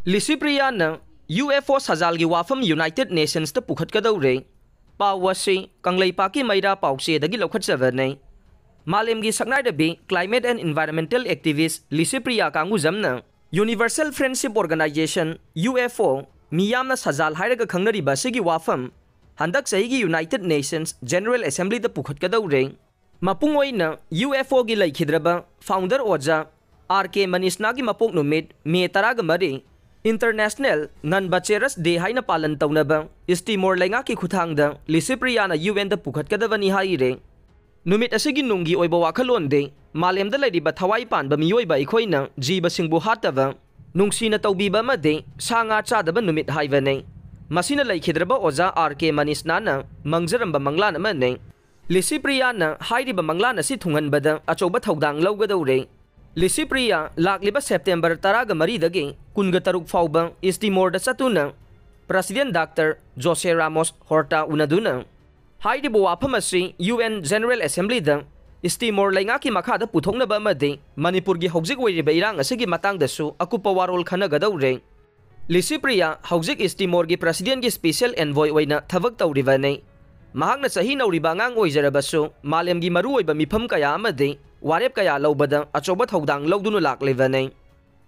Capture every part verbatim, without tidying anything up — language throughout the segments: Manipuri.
ꯂꯤꯁꯤꯄ꯭ꯔꯤꯌꯥꯅ ꯌꯨ ꯑꯦꯐ ꯑꯣ ꯁꯖꯥꯜꯒꯤ ꯋꯥꯐꯝ ꯌꯨꯅꯥꯏꯇꯦꯗ ꯅꯦꯁꯟꯁꯇ ꯄꯨꯈꯠꯀꯗꯧꯔꯦ꯫ ꯄꯥꯎ ꯑꯁꯤ ꯀꯪꯂꯩꯄꯥꯛꯀꯤ ꯃꯩꯔꯥ ꯄꯥꯎꯆꯦꯗꯒꯤ ꯂꯧꯈꯠꯆꯕꯅꯤ꯫ ꯃꯥꯂꯦꯝꯒꯤ ꯁꯛꯅꯥꯏꯔꯕꯤ climate and environmental activist Licypriya ꯀꯥꯡꯒꯨꯖꯝꯅ Universal Friendship Organization, U F O, ꯃꯤꯌꯥꯝꯅ ꯁꯖꯥꯜ ꯍꯥꯏꯔꯒ ꯈꯪꯅꯔꯤꯕ ꯑꯁꯤꯒꯤ ꯋꯥꯐꯝ ꯍꯟꯗꯛ ꯆꯍꯤꯒꯤ ꯌꯨꯅꯥꯏꯇꯦꯗ ꯅꯦꯁꯟꯁ ꯖꯦꯅꯔꯦꯜ ꯑꯦꯁꯦꯝꯕ꯭ꯂꯤꯗ ꯄꯨꯈꯠꯀꯗꯧꯔꯦ꯫ ꯃꯄꯨꯡ ꯑꯣꯏꯅ ꯌꯨ ꯑꯦꯐ ꯑꯣꯒꯤ ꯂꯩꯈꯤꯗ꯭ꯔꯕ ꯐꯥꯎꯟꯗꯔ ꯑꯣꯖꯥ ꯑꯥꯔ ꯀꯦ ꯃꯅꯤꯁꯅꯥꯒꯤ ꯃꯄꯣꯛ ꯅꯨꯃꯤꯠ ꯃꯦ ꯇꯔꯥꯒ ꯃꯔꯤ, ꯏꯟꯇꯔꯅꯦꯁꯅꯦꯜ ꯉꯟꯕ ꯆꯦꯔꯁ ꯗꯦ ꯍꯥꯏꯅ ꯄꯥꯂꯟ ꯇꯧꯅꯕ ꯏꯁꯇꯤꯃꯣꯔ ꯂꯩꯉꯥꯛꯀꯤ ꯈꯨꯠꯊꯥꯡꯗ ꯂꯤꯁꯤꯄ꯭ꯔꯤꯌꯥꯅ ꯌꯨ ꯑꯦꯟꯗ ꯄꯨꯈꯠꯀꯗꯕꯅꯤ ꯍꯥꯏꯔꯦ꯫ ꯅꯨꯃꯤꯠ ꯑꯁꯤꯒꯤ ꯅꯨꯡꯒꯤ ꯑꯣꯏꯕ ꯋꯥꯈꯜꯂꯣꯟꯗꯤ ꯃꯥꯂꯦꯝꯗ ꯂꯩꯔꯤꯕ ꯊꯋꯥꯏ ꯄꯥꯟꯕ ꯃꯤꯑꯣꯏꯕ ꯑꯩꯈꯣꯏꯅ ꯖꯤꯕꯁꯤꯡꯕꯨ ꯍꯥꯠꯇꯕ, ꯅꯨꯡꯁꯤꯅ ꯇꯧꯕꯤꯕ ꯑꯃꯗꯤ ꯁꯥ ꯉꯥ ꯆꯥꯗꯕ ꯅꯨꯃꯤꯠ ꯍꯥꯏꯕꯅꯤ꯫ ꯃꯁꯤꯅ ꯂꯩꯈꯤꯗ꯭ꯔꯕ ꯑꯣꯖꯥ ꯑꯥꯔ ꯀꯦ ꯃꯅꯤꯁꯅꯥꯅ ꯃꯪꯖꯔꯝꯕ ꯃꯪꯂꯥꯟ ꯑꯃꯅꯤ꯫ ꯂꯤꯁꯤꯄ꯭ꯔꯤꯌꯥꯅ ꯍꯥꯏꯔꯤꯕ ꯃꯪꯂꯥꯟ ꯑꯁꯤ ꯊꯨꯡꯍꯟꯕꯗ ꯑꯆꯧꯕ ꯊꯧꯗꯥꯡ ꯂꯧꯒꯗꯧꯔꯦ꯫ ꯂꯤꯁꯤꯄ꯭ꯔꯤꯌꯥ ꯂꯥꯛꯂꯤꯕ ꯁꯦꯞꯇꯦꯝꯕꯔ ꯇꯔꯥꯒ ꯃꯔꯤꯗꯒꯤ ꯀꯨꯟꯒ ꯇꯔꯨꯛ ꯐꯥꯎꯕ ꯏꯁꯇꯤꯃꯣꯔꯗ ꯆꯠꯇꯨꯅ ꯄ꯭ꯔꯁꯤꯗꯦꯟ ꯗꯥꯛꯇꯔ ꯖꯣꯁꯦ ꯔꯥꯃꯣꯁ ꯍꯣꯔꯇꯥ ꯎꯅꯗꯨꯅ ꯍꯥꯏꯔꯤꯕ ꯋꯥꯐꯝ ꯑꯁꯤ ꯌꯨ ꯑꯦꯟ ꯖꯦꯅꯔꯦꯜ ꯑꯦꯁꯦꯝꯕ꯭ꯂꯤꯗ ꯏꯁꯇꯤꯃꯣꯔ ꯂꯩꯉꯥꯛꯀꯤ ꯃꯈꯥꯗ ꯄꯨꯊꯣꯛꯅꯕ ꯑꯃꯗꯤ ꯃꯅꯤꯄꯨꯔꯒꯤ ꯍꯧꯖꯤꯛ ꯑꯣꯏꯔꯤꯕ ꯏꯔꯥꯡ ꯑꯁꯤꯒꯤ ꯃꯇꯥꯡꯗꯁꯨ ꯑꯀꯨꯞꯄ ꯋꯥꯔꯣꯜ ꯈꯟꯅꯒꯗꯧꯔꯦ꯫ ꯂꯤꯁꯤꯄ꯭ꯔꯤꯌꯥ ꯍꯧꯖꯤꯛ ꯏꯁꯇꯤꯃꯣꯔꯒꯤ ꯄ꯭ꯔꯁꯤꯗꯦꯟꯒꯤ ꯁ꯭ꯄꯤꯁꯦꯜ ꯑꯦꯟꯚꯣꯏ ꯑꯣꯏꯅ ꯊꯕꯛ ꯇꯧꯔꯤꯕꯅꯤ꯫ ꯃꯍꯥꯛꯅ ꯆꯍꯤ ꯅꯧꯔꯤꯕ ꯑꯉꯥꯡ ꯑꯣꯏꯖꯔꯕꯁꯨ ꯃꯥꯂꯦꯝꯒꯤ ꯃꯔꯨꯑꯣꯏꯕ ꯃꯤꯐꯝ ꯀꯌꯥ ꯑꯃꯗꯤ ꯋꯥꯔꯦꯞ ꯀꯌꯥ ꯂꯧꯕꯗ ꯑꯆꯧꯕ ꯊꯧꯗꯥꯡ ꯂꯧꯗꯨꯅ ꯂꯥꯛꯂꯤꯕꯅꯤ꯫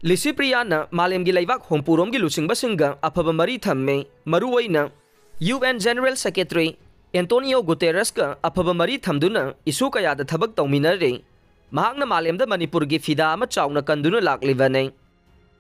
ꯂꯤꯁꯤꯄ꯭ꯔꯤꯌꯥꯅ ꯃꯥꯂꯦꯝꯒꯤ ꯂꯩꯕꯥꯛ ꯍꯨꯝꯐꯨꯔꯣꯝꯒꯤ ꯂꯨꯆꯤꯡꯕꯁꯤꯡꯒ ꯑꯐꯕ ꯃꯔꯤ ꯊꯝꯃꯤ, ꯃꯔꯨꯑꯣꯏꯅ U N general secretary Antonio ꯒꯨꯇꯦꯔꯁꯀ ꯑꯐꯕ ꯃꯔꯤ ꯊꯝꯗꯨꯅ ꯏꯁꯨ ꯀꯌꯥꯗ ꯊꯕꯛ ꯇꯧꯃꯤꯟꯅꯔꯤ꯫ ꯃꯍꯥꯛꯅ ꯃꯥꯂꯦꯝꯗ ꯃꯅꯤꯄꯨꯔꯒꯤ ꯐꯤꯗꯥ ꯑꯃ ꯆꯥꯎꯅ ꯀꯟꯗꯨꯅ ꯂꯥꯛꯂꯤꯕꯅꯤ꯫